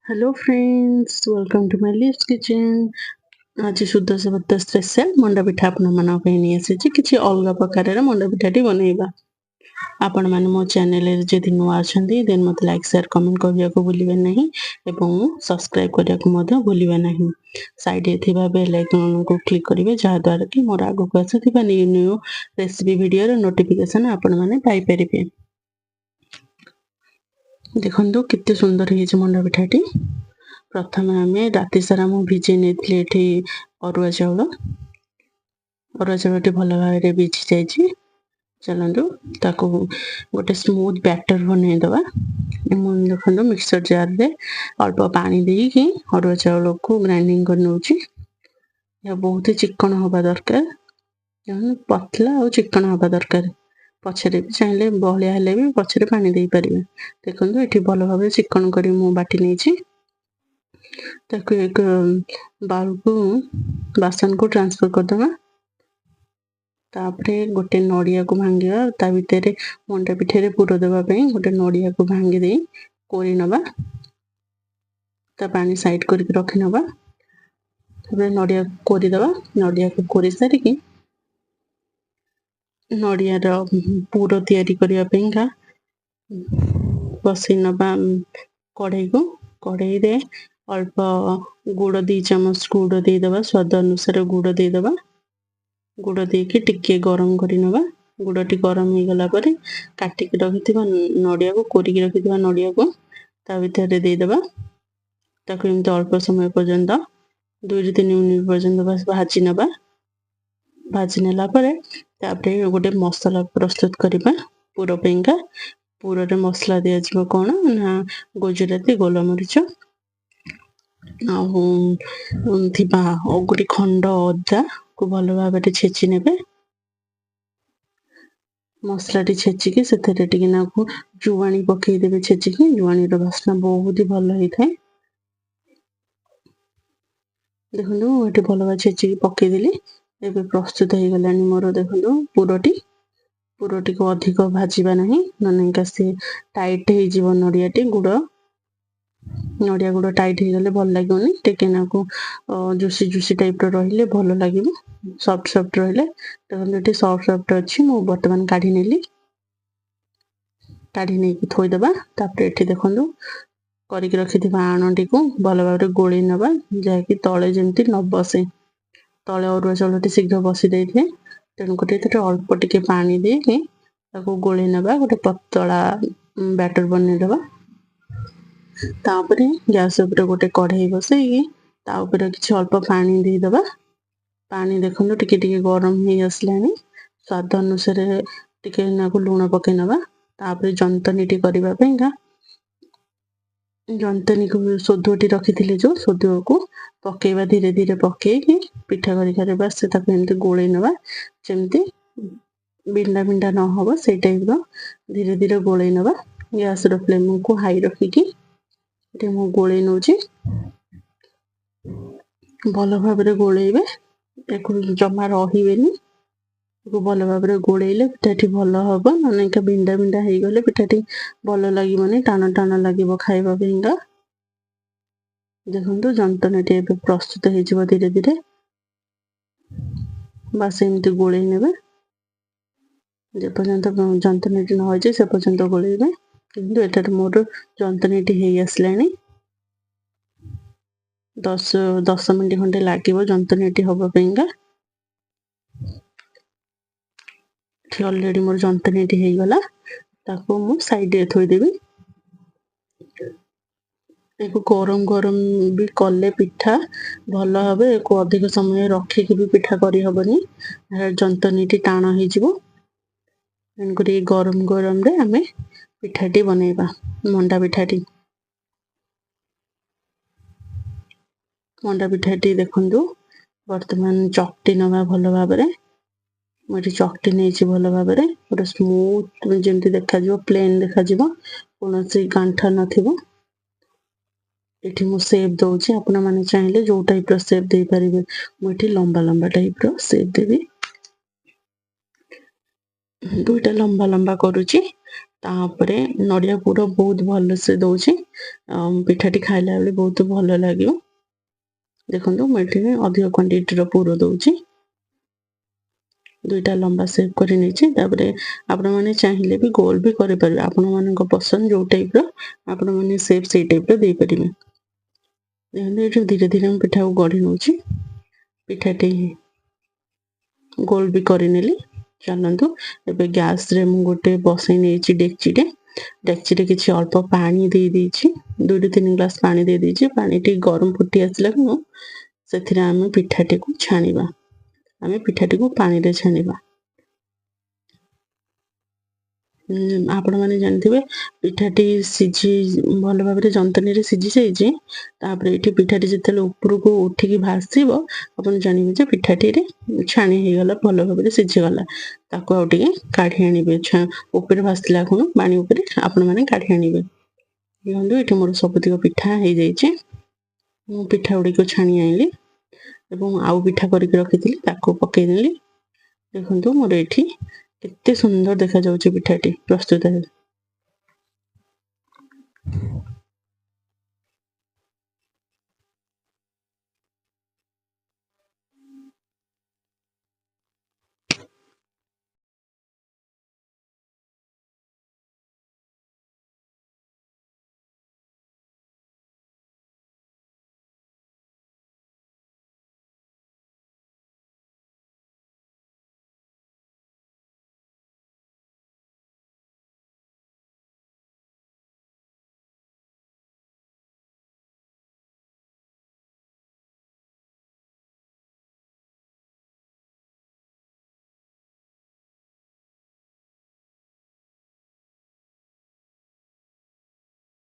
Hello friends, welcome to my Leaf's Kitchen. ଆଜି ସୁଦଶା ବ୍ରତ special manda pitha ଆପଣମାନଙ୍କ ପାଇଁ ନେଇ ଆସିଛି। କିଛି ଅଲଗା ପ୍ରକାରର ମଣ୍ଡା ପିଠାଟି ବନେଇବା। ଆପଣମାନେ ମୋ ଚ୍ୟାନେଲରେ ଯଦି ନୂଆ ଅଛନ୍ତି, ଦେନ୍ ମୋତେ ଲାଇକ୍, ସେୟାର, କମେଣ୍ଟ କରିବାକୁ ଭୁଲିବେ ନାହିଁ ଏବଂ ସବସ୍କ୍ରାଇବ୍ କରିବାକୁ ମଧ୍ୟ ଭୁଲିବେ ନାହିଁ। ସାଇଡ଼ରେ ଥିବା ବେଲ୍ ଆଇକନ୍କୁ କ୍ଲିକ୍ କରିବେ, ଯାହାଦ୍ୱାରା କି ମୋର ଆଗକୁ ଆସୁଥିବା ନ୍ୟୁ ନ୍ୟୁ ରେସିପି ଭିଡ଼ିଓର ନୋଟିଫିକେସନ୍ ଆପଣମାନେ ପାଇପାରିବେ। ଦେଖନ୍ତୁ କେତେ ସୁନ୍ଦର ହେଇଛି ମଣ୍ଡା ପିଠାଟି। ପ୍ରଥମେ ଆମେ ରାତି ସାରା ମୁଁ ଭିଜେଇ ନେଇଥିଲି ଏଠି ଅରୁଆ ଚାଉଳ। ଅରୁଆ ଚାଉଳଟି ଭଲ ଭାବରେ ଭିଜି ଯାଇଛି। ଚାଲନ୍ତୁ ତାକୁ ଗୋଟେ ସ୍ମୁଥ୍ ବ୍ୟାଟର ବନେଇଦେବା। ମୁଁ ଦେଖନ୍ତୁ ମିକ୍ସର ଜାର୍ରେ ଅଳ୍ପ ପାଣି ଦେଇକି ଅରୁଆ ଚାଉଳକୁ ଗ୍ରାଇଣ୍ଡିଙ୍ଗ କରି ନେଉଛି। ଏହା ବହୁତ ଚିକ୍କଣ ହେବା ଦରକାର, ପତଲା ଆଉ ଚିକ୍କଣ ହେବା ଦରକାର। ପଛରେ ବି ଚାହିଁଲେ ବହଳିଆ ହେଲେ ବି ପଛରେ ପାଣି ଦେଇପାରିବେ। ଦେଖନ୍ତୁ, ଏଠି ଭଲ ଭାବରେ ଚିକ୍କଣ କରି ମୁଁ ବାଟି ନେଇଛି। ତାକୁ ଏକ ବାଉଲକୁ, ବାସନକୁ ଟ୍ରାନ୍ସଫର କରିଦେବା। ତାପରେ ଗୋଟେ ନଡ଼ିଆକୁ ଭାଙ୍ଗିବା। ତା ଭିତରେ ମଣ୍ଡା ପିଠାରେ ପୁର ଦେବା ପାଇଁ ଗୋଟେ ନଡ଼ିଆକୁ ଭାଙ୍ଗି ଦେଇ କୋରି ନେବା। ତା ପାଣି ସାଇଡ୍ କରିକି ରଖିନେବା। ତାପରେ ନଡ଼ିଆକୁ କୋରିଦେବା। ନଡ଼ିଆକୁ କୋରି ସାରିକି ନଡ଼ିଆର ପୁର ତିଆରି କରିବା ପାଇଁକା ବସେଇ ନେବା କଢ଼େଇକୁ। କଢ଼େଇରେ ଅଳ୍ପ ଗୁଡ଼, 2 ଚାମଚ ଗୁଡ଼ ଦେଇଦେବା। ସ୍ୱାଦ ଅନୁସାରେ ଗୁଡ଼ ଦେଇଦେବା। ଗୁଡ଼ ଦେଇକି ଟିକେ ଗରମ କରିନେବା। ଗୁଡ଼ଟି ଗରମ ହେଇଗଲା ପରେ କାଟିକି ରଖିଥିବା ନଡ଼ିଆକୁ, କୋରିକି ରଖିଥିବା ନଡ଼ିଆକୁ ତା ଭିତରେ ଦେଇଦେବା। ତାକୁ ଏମିତି ଅଳ୍ପ ସମୟ ପର୍ଯ୍ୟନ୍ତ, 2ରୁ 3 ମିନିଟ୍ ପର୍ଯ୍ୟନ୍ତ ବାସ୍ ଭାଜି ନେବା। ଭାଜି ନେଲା ପରେ ତାପରେ ଗୋଟେ ମସଲା ପ୍ରସ୍ତୁତ କରିବା ପୁର ପାଇଁକା। ପୁରରେ ମସଲା ଦିଆଯିବ କ'ଣ ନା ଗୁଜୁରାତି, ଗୋଲମରିଚ ଆଉ ଥିବା ଗୋଟେ ଖଣ୍ଡ ଅଦାକୁ ଭଲ ଭାବରେ ଛେଚି ନେବେ। ମସଲାଟି ଛେଚିକି ସେଥିରେ ଟିକେ ନାକୁ ଜୁଆଣି ପକେଇଦେବେ ଛେଚିକି। ଜୁଆଣିର ବାସ୍ନା ବହୁତ ହି ଭଲ ହେଇଥାଏ। ଦେଖନ୍ତୁ, ମୁଁ ଏଠି ଭଲ ଭାବେ ଛେଚିକି ପକେଇଦେଲି। ଏବେ ପ୍ରସ୍ତୁତ ହେଇଗଲାଣି ମୋର ଦେଖନ୍ତୁ ପୁରଟି। ପୁରଟିକୁ ଅଧିକ ଭାଜିବା ନାହିଁ, ନହେଲେ ସିଏ ଟାଇଟ୍ ହେଇଯିବ। ନଡ଼ିଆଟି ଗୁଡ଼, ନଡ଼ିଆ ଗୁଡ଼ ଟାଇଟ୍ ହେଇଗଲେ ଭଲ ଲାଗିବନି। ଟିକେ ନାକୁ ଜୁସି ଜୁସି ଟାଇପ୍ର ରହିଲେ ଭଲ ଲାଗିବ, ସଫ୍ଟ ସଫ୍ଟ ରହିଲେ। ଦେଖନ୍ତୁ, ଏଠି ସଫ୍ଟ ସଫ୍ଟ ଅଛି। ମୁଁ ବର୍ତ୍ତମାନ କାଢ଼ି ନେଲି। କାଢ଼ି ନେଇକି ଥୋଇଦେବା। ତାପରେ ଏଠି ଦେଖନ୍ତୁ କରିକି ରଖିଥିବା ଆଣଟିକୁ ଭଲ ଭାବରେ ଗୋଳେଇ ନେବା, ଯାହାକି ତଳେ ଯେମିତି ନ ବସେ। ତଳେ ଅରୁଆ ଚାଉଳଟି ଶୀଘ୍ର ବସି ଦେଇଥାଏ। ତେଣୁକରି ଏଥିରେ ଅଳ୍ପ ଟିକେ ପାଣି ଦେଇକି ତାକୁ ଗୋଳେଇ ନେବା, ଗୋଟେ ପତଳା ବ୍ୟାଟର ବନେଇଦେବା। ତାପରେ ଗ୍ୟାସ୍ ଉପରେ ଗୋଟେ କଢ଼େଇ ବସେଇକି ତା ଉପରେ କିଛି ଅଳ୍ପ ପାଣି ଦେଇଦେବା। ପାଣି ଦେଖନ୍ତୁ ଟିକେ ଟିକେ ଗରମ ହେଇ ଆସିଲାଣି। ସ୍ୱାଦ ଅନୁସାରେ ଟିକେ ନାକୁ ଲୁଣ ପକେଇ ନେବା। ତାପରେ ଜନ୍ତନୀଟି କରିବା ପାଇଁକା ଜନ୍ତନୀକୁ ସୋଦୁଅଟି ରଖିଥିଲେ, ଯେଉଁ ସୋଦୁଅକୁ ପକେଇବା। ଧୀରେ ଧୀରେ ପକେଇକି ପିଠା କରି ବାସ୍ ତାକୁ ଏମିତି ଗୋଳେଇ ନେବା। ଯେମିତି ବିଣ୍ଡା ବିଣ୍ଡା ନ ହବ, ସେଇ ଟାଇପ୍ର ଧୀରେ ଧୀରେ ଗୋଳେଇ ନେବା। ଗ୍ୟାସ୍ର ଫ୍ଲେମ୍କୁ ହାଇ ରଖିକି ଏଠି ମୁଁ ଗୋଳେଇ ନେଉଛି। ଭଲ ଭାବରେ ଗୋଳେଇବେ, ଏକୁ ଜମା ରହିବେନି। ଏକୁ ଭଲ ଭାବରେ ଗୋଳେଇଲେ ପିଠାଟି ଭଲ ହବ, ନହେଲେ ବିଣ୍ଡା ବିଣ୍ଡା ହେଇଗଲେ ପିଠାଟି ଭଲ ଲାଗିବନି, ଟାଣ ଟାଣ ଲାଗିବ ଖାଇବା ପାଇଁକା। ଦେଖନ୍ତୁ, ଯନ୍ତଣୀଟି ଏବେ ପ୍ରସ୍ତୁତ ହେଇଯିବ ଧୀରେ ଧୀରେ। ବାସ୍ ଏମିତି ଗୋଳେଇ ନେବେ। ଯେପର୍ଯ୍ୟନ୍ତ ଯନ୍ତଣୀଟି ନ ହେଇଛି, ସେ ପର୍ଯ୍ୟନ୍ତ ଗୋଳେଇବେ। କିନ୍ତୁ ଏଠାରେ ମୋର ଯନ୍ତଣୀଟି ହେଇ ଆସିଲାଣି। 10 ମିନିଟ୍ ଖଣ୍ଡେ ଲାଗିବ ଯନ୍ତଣୀଟି ହବା ପାଇଁକା। ଏଠି ଅଲରେଡ଼ି ମୋର ଯନ୍ତଣୀଟି ହେଇଗଲା। ତାକୁ ମୁଁ ସାଇଡ଼ରେ ଥୋଇଦେବି। ଏକୁ ଗରମ ଗରମ ବି କଲେ ପିଠା ଭଲ ହେବ। ଏକୁ ଅଧିକ ସମୟ ରଖିକି ବି ପିଠା କରିହେବନି, ଯନ୍ତଣୀଟି ଟାଣ ହେଇଯିବ। ତେଣୁକରି ଗରମ ଗରମରେ ଆମେ ପିଠାଟି ବନେଇବା, ମଣ୍ଡା ପିଠାଟି। ମଣ୍ଡା ପିଠାଟି ଦେଖନ୍ତୁ, ବର୍ତ୍ତମାନ ଚକଟି ନେବା ଭଲ ଭାବରେ। ମୁଁ ଏଠି ଚକଟି ନେଇଛି ଭଲ ଭାବରେ। ଗୋଟେ ସ୍ମୁଥ ଯେମିତି ଦେଖାଯିବ, ପ୍ଲେନ୍ ଦେଖାଯିବ, କୌଣସି ଗାଣ୍ଠ ନଥିବ। ଏଠି ମୁଁ ସେପ୍ ଦଉଛି। ଆପଣମାନେ ଚାହିଁଲେ ଯୋଉ ଟାଇପ୍ର ସେପ୍ ଦେଇପାରିବେ। ମୁଁ ଏଠି ଲମ୍ବା ଲମ୍ବା ଟାଇପ୍ର ସେପ୍ ଦେବି। ଦୁଇଟା ଲମ୍ବା ଲମ୍ବା କରୁଛି। ତାପରେ ନଡ଼ିଆ ପୁର ବହୁତ ଭଲସେ ଦେଉଛି, ପିଠାଟି ଖାଇଲା ବେଳେ ବହୁତ ଭଲ ଲାଗିବ। ଦେଖନ୍ତୁ, ମୁଁ ଏଠି ଅଧିକ କ୍ୱାଣ୍ଟିଟିର ପୁର ଦେଉଛି। ଦୁଇଟା ଲମ୍ବା ସେପ୍ କରି ନେଇଛି। ତାପରେ ଆପଣମାନେ ଚାହିଁଲେ ବି ଗୋଲ ବି କରିପାରିବେ। ଆପଣମାନଙ୍କ ପସନ୍ଦ ଯେଉଁ ଟାଇପ୍ର, ଆପଣମାନେ ସେପ୍ ସେଇ ଟାଇପ୍ର ଦେଇପାରିବେ। ଦେଖନ୍ତୁ, ଏଠି ଧୀରେ ଧୀରେ ମୁଁ ପିଠାକୁ ଗଢ଼ି ନେଉଛି। ପିଠାଟି ଗୋଲ ବି କରିନେଲି। ଚାଲନ୍ତୁ, ଏବେ ଗ୍ୟାସରେ ମୁଁ ଗୋଟେ ବସେଇ ନେଇଛି ଡେକ୍ଚିଟେ। ଡେକ୍ଚିରେ କିଛି ଅଳ୍ପ ପାଣି ଦେଇ ଦେଇଛି, 2ରୁ 3 ଗ୍ଲାସ୍ ପାଣି ଦେଇ ଦେଇଛି। ପାଣିଟି ଗରମ ଫୁଟି ଆସିଲା ଖୁଣୁ ସେଥିରେ ଆମେ ପିଠାଟିକୁ ଛାଣିବା। ଆମେ ପିଠାଟିକୁ ପାଣିରେ ଛାଣିବା। ଆପଣମାନେ ଜାଣିଥିବେ, ପିଠାଟି ସିଝି ଭଲ ଭାବରେ ଯନ୍ତନୀରେ ସିଝି ଯାଇଛି। ତାପରେ ଏଇଠି ପିଠାଟି ଯେତେବେଳେ ଉପରକୁ ଉଠିକି ଭାସିବ, ଆପଣ ଜାଣିବେ ଯେ ପିଠାଟିରେ ଛାଣି ହେଇଗଲା, ଭଲ ଭାବରେ ସିଝିଗଲା। ତାକୁ ଆଉ ଟିକେ କାଢ଼ି ଆଣିବେ। ଉପରେ ଭାସିଲା ଖୁଣୁ ପାଣି ଉପରେ ଆପଣମାନେ କାଢ଼ି ଆଣିବେ। ଦେଖନ୍ତୁ, ଏଠି ମୋର ସବୁତିକ ପିଠା ହେଇଯାଇଛି। ମୁଁ ପିଠା ଗୁଡ଼ିକ ଛାଣି ଆଣିଲି ଏବଂ ଆଉ ପିଠା କରିକି ରଖିଥିଲି, ତାକୁ ପକେଇଦେଲି। ଦେଖନ୍ତୁ, ମୋର ଏଠି କେତେ ସୁନ୍ଦର ଦେଖାଯାଉଛି ପିଠାଟି ପ୍ରସ୍ତୁତ।